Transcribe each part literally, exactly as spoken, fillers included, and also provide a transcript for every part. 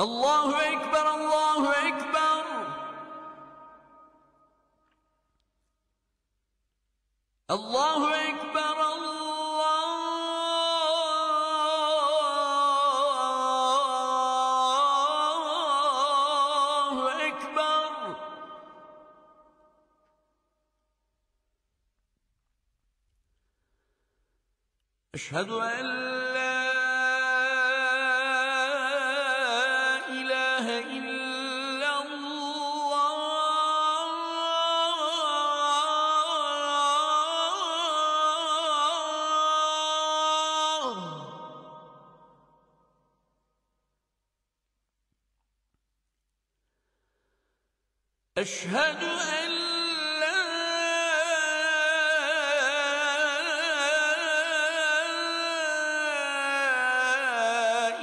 الله أكبر، الله أكبر. الله أكبر، الله أكبر. أشهد أن لا إله إلا الله. أشهد أن لا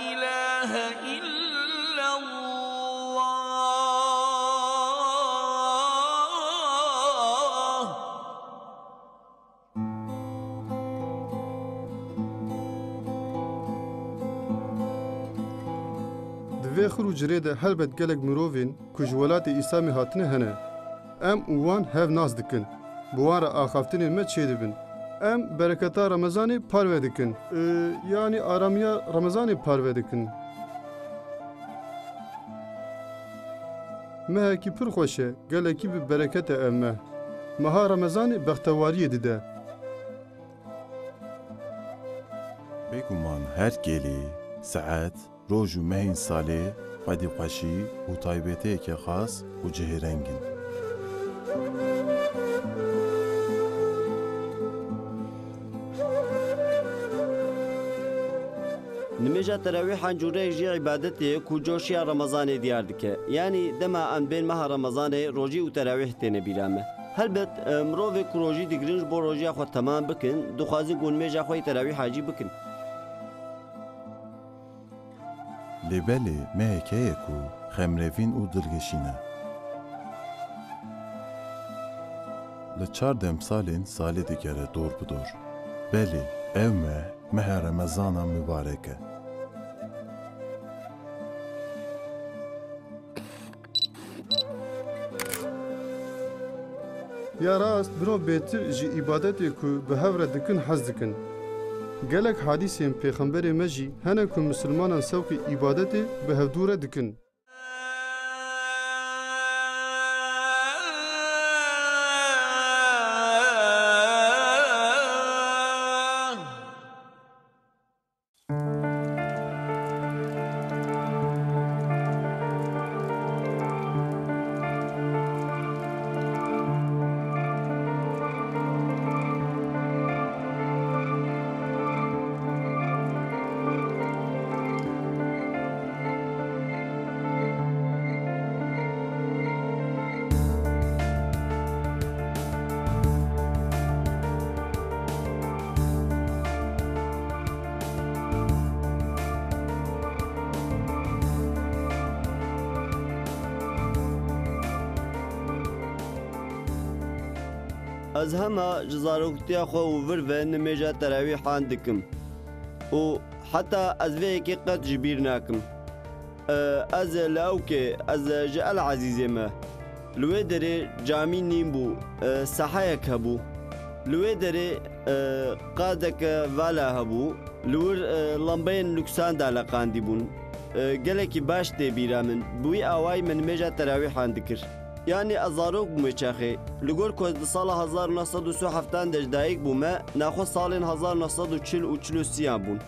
إله إلا الله. Di vê xir û cirê de helbet gelek mirovên ku ji welatê Îslamê hatine hene. Em û wan hev nas dikin. Bi wan re axaftinên me çêdibin. Em bereketa Remezanê parve dikin. Ee, yanî aramiya Remezanê parve dikin. Mehekî pir xweş e, gelekî bi bereket e ev meh. Meha Remezanê bextewariyê dide. Bêguman her kêlî, saet, roj û mehên salê xwedî xweşî û taybetiyeke xas û cihêreng in. Nimêja terawîhan cûreyek jî îbadetê ye ku coşiya Remezanê diyar dike. Yanî dema em bên meha Remezanê rojî û terawîh têne bîra me. Helbet, e, mirovê ku rojî digirin ji bo rojiya xwe temam bikin, dixwazin ku nimêja xwe yê terawîha jî bikin. Lê belê mehek heye ku xemrevîn û dilgişîn e. Li çar demsalên salê digere dor bi dor. Belê, ev meh, meha Remezana mibarek e. Ya rast, mirov bêtir ji îbadetê ku bi hev re dikin hez dikin. Gelek hadîsên Pêxemberê me jî hene ku misilmanan sewqî îbadetê bi hevdû re dikin. Ez hema ji zaroktiya xwe û vir ve nimêja terawîhan dikim û heta ez vê yekê qet ji bîr nakim. E, ez li ewkê, ez ji El Ezîzê me. Li wê derê camî nîn bû, e, sehayek hebû. Li wê derê, e, qadeke vala hebû. Li wir, e, lambeyên nuksan daleqandî bûn. E, gelekî baş tê bîra min. Bi wî awayî me nimêja terawîhan dikir. Yanî ez zarok bûm wê çaxê. Li gor ku ez di sala hezar û neh sed û sî û heftan de ji dayik bûme, naxwe salên hezar û neh sed û çil û çil û sî yan bûn.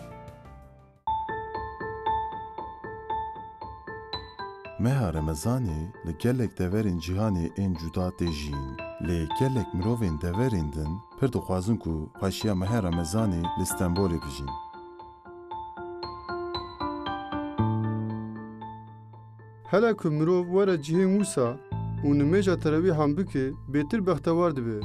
Meha Remezanê li gelek deverên cîhanê ên cuda tê jiyîn. Lê gelek mirovên deverên din pir dixwazin ku xweşiya meha Remezanê li Stenbolê bijîn. Hele ku mirov were cihê Mûsa û nimêja terawîhan bike, bêtir bextewar dibe.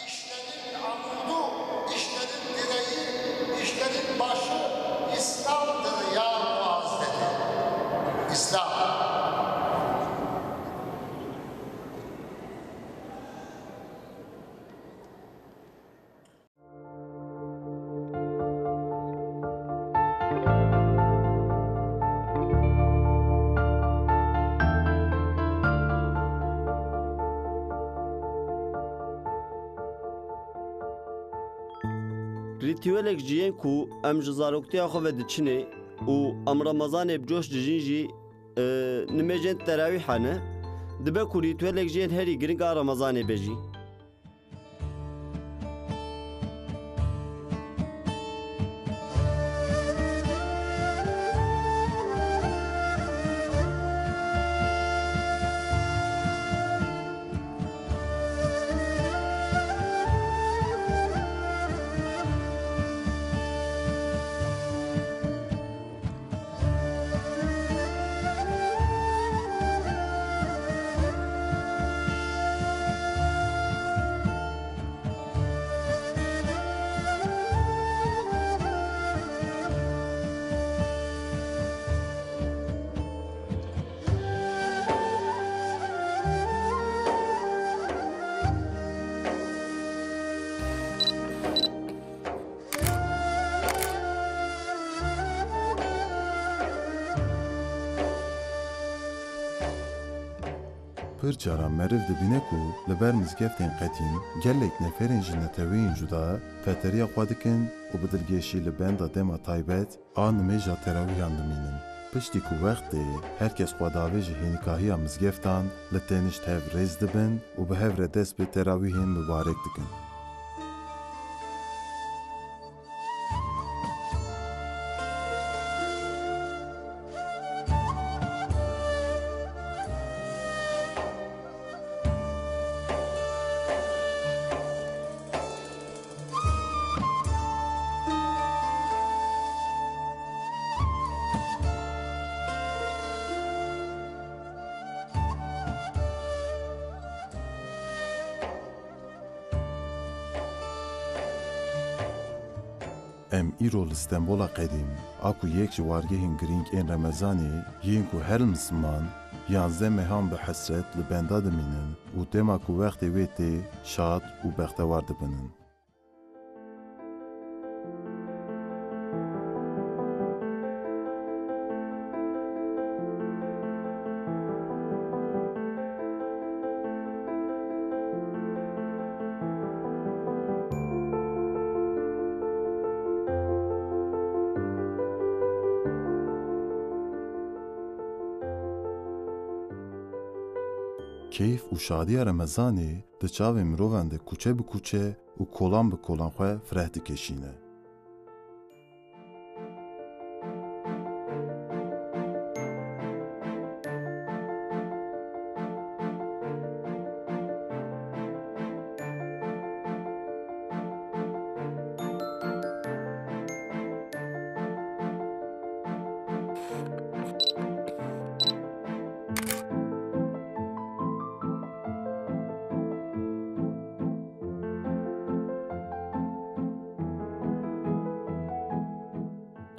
İşlerin amudu, işlerin direği, işlerin başı İslam'dır ya Muaz dedi. Rîtüelek ji yên ku em ji zaroktiya xwe ve diçinê û em Remezanê bi coş dijîn jî, e, nimêjên terawîha ne. Dibe ku rîtüelek ji yên herî giring a Remezanê be jî. Pir caran meriv dibîne ku li ber mizgeftên qedîm gelek neferên ji neteweyên cuda feteriya xwe dikin û bi dilgêşî li benda dema taybet a nimêja terawîhan dimînin. Piştî ku wext tê, her kes xwe davêje hênîkahiya mizgeftan, li tenişt hev rêz dibin û bi hev re dest bi terawîhên mibarek dikin. Em îro li Stenbola qedîm, a ku yek ji wargehên girîng ên Remezanê, yên ku her Misliman yanzdeh mehan bi hesret li benda dimînin û dema ku wextê wê tê, şad û bextewar dibinin. Keyf û şadiya Remezanê di çavên mirovan de kuçe bi kuçe û kolan bi kolan xwe fireh dikişîne.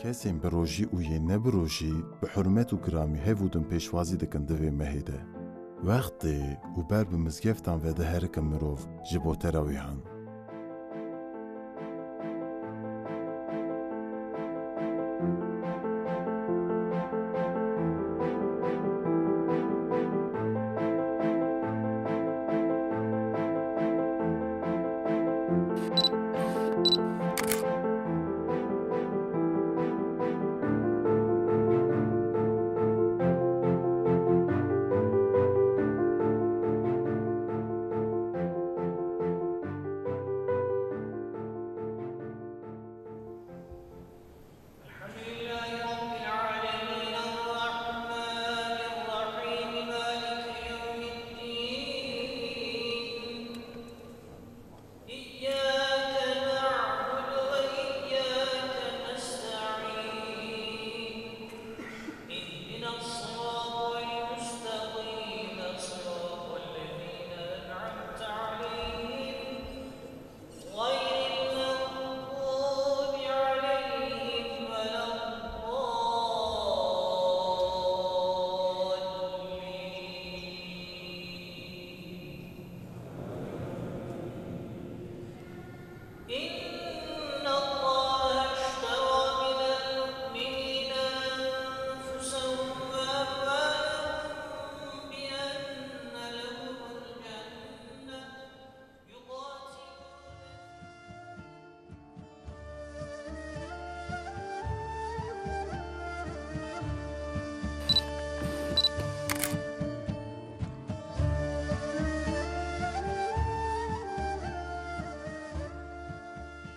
Kesên bi rojî û yên ne bi rojî bi hurmet û giramî hev û din pêşwazî dikin di vê mehê de. Wext tê û ber bi mizgeftan ve diherikin mirov ji bo terawîhan.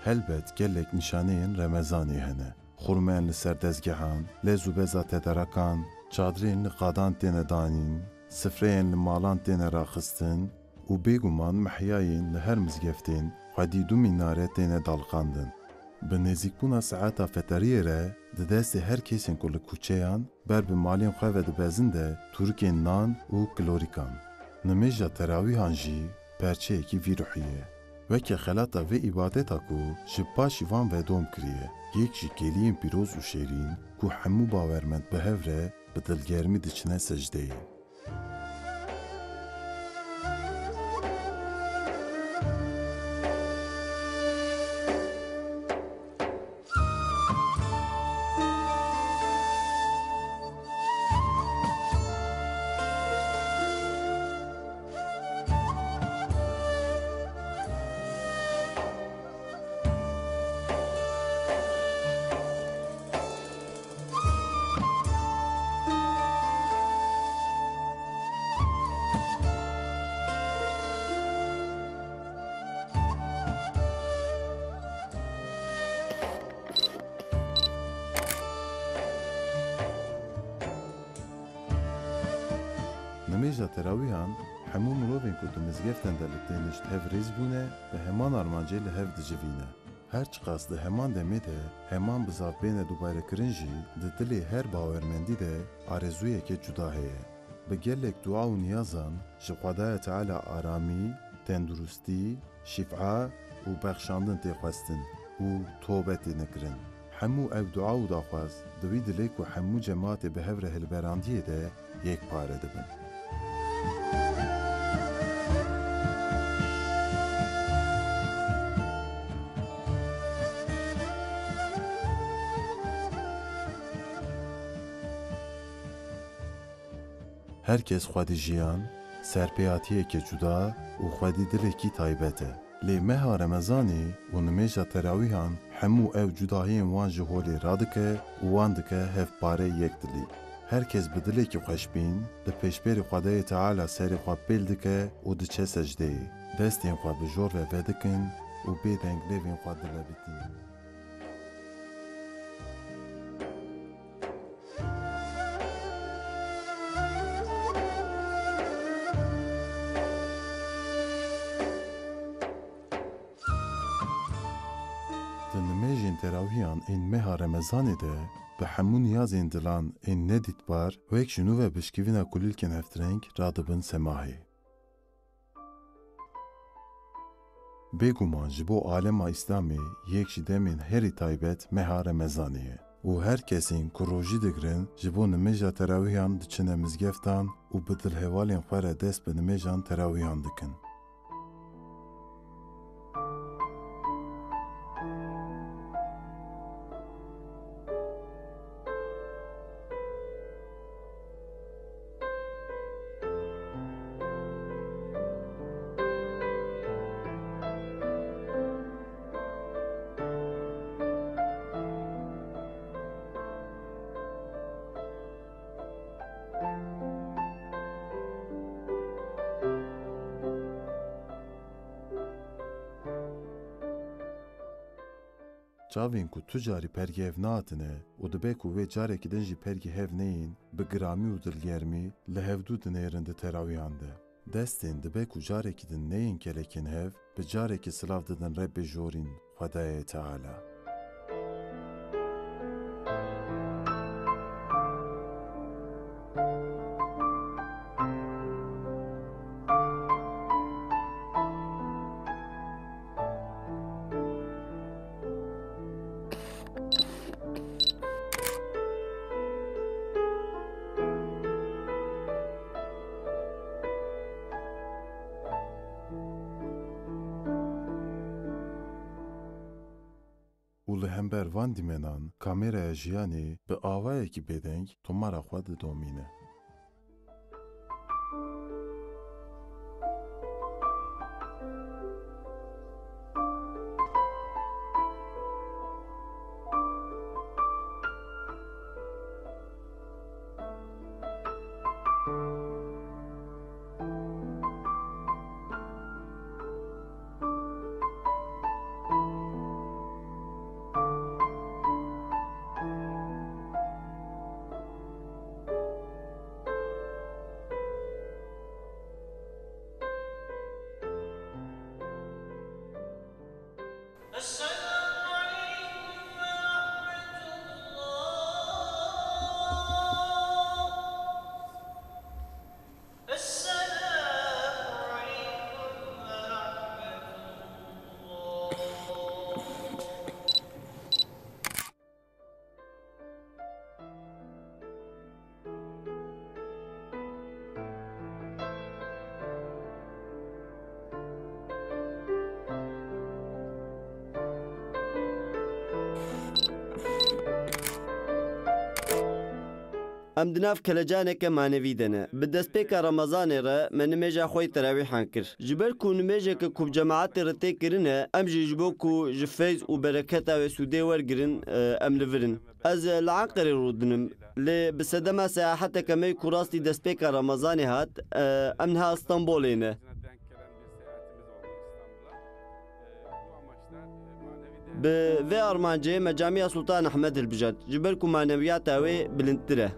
Helbet gelek nîşaneyên Remezanê hene. Xurmeyên li ser dezgehan, lez û beza tedarekan, çadirên li qadan têne danîn, sifreyên li malan têne raxistin û bêguman mihyayên li her mizgeftên xwedî du mînare têne daliqandin. Bi nêzîkbûna saeta feteriyê re di destê her kesên ku li kuçeyan ber bi malên xwe ve dibezin de tûrikên nan û kilorîkan. Nimêja terawîhan jî perçeyekî vî ruhî ye. Weke xelata vê îbadeta ku ji paşî van ve dom kiriye, yek ji kêliyên pîroz û şêrîn ku hemû bawermend bi hev re bi dilgermî diçine secdeyê. Nimêja terawîhan hemû mirovên ku di mizgeftan de li tênişt hev rêz bûne, bi heman armancê li hev dicivîne. Her çiqas di heman demê de heman bizav bêne dubarekirin jî, di dilê her bawermendî de arezûyeke cuda heye. Bi gelek dua û niyazan ji Xwedaya Teala aramî, tenduristî, şîfa û bexşandin tê xwestin û tobe têne kirin. Hemû ev dua û daxwaz di wî dilê ku hemû cemaatê bi hev re hilberandiyê de yekpare dibin. Her kes xwedî jiyan, serpêhatiyeke cuda û xwedî dilekî taybet e. Lê meha Remezanê û nimêja terawîhan hemû ev cudahiyên wan ji holê radike û wan dike hevpare yekdilî. Her kes bi dilekî xweşbîn li pêşberî Xwedayê Teala serê xwe pêl dike û diçe secdeyê. Destên xwe bi jor ve vedikin û bêdeng lêvên xwe dilebitînin. Di nimêjên terawîhan ên meha Remezanê de bi hemû niyazên dilan ên nedîtbar wek ji nû ve bişkivîna kulîlkên hevtireng radibin semahê. Bêguman ji bo alema Îslamê yek ji demên herî taybet meha Remezanê ye û her kesên ku rojî digirin ji bo nimêja terawîhan diçine mizgeftan û bi dilhevalên xwe re dest bi nimêjan terawîhan dikin. Çavên ku tu carî pergê hev nehatine û dibe ku wê carekî din jî pergê hev neyên, bi giramî û dilgermî li hevdû dinêrin di terawîhan de. Destên dibe ku carekî din neyên kelekên hev, bi carekî silav didin Rebbê jorîn, Xwedayê Teala. Û li hember van dîmenan, kameraya jiyanê bi awayekî bêdeng tomara xwe didomîne. Em di nav kelecaneke manevî de ne. Bi destpêka Remezanê re me nimêja xwe yê terawîhan kir. Ji ber ku nimêjeke ku bi cemaetê re tê kirine, em jî ji bo ku ji feyz û bereketa wê sûdê wergirin, e, em li vir in. Ez, e, li Enqerê rûdinim, lê bi sedema seyaheteke me ku rastî destpêka Remezanê hat, e, em niha Stenbolê ne. Bi vê armancê me Camiya Sultan Ehmed hilbijart, ji ber ku manewiyata wê bilindtir e.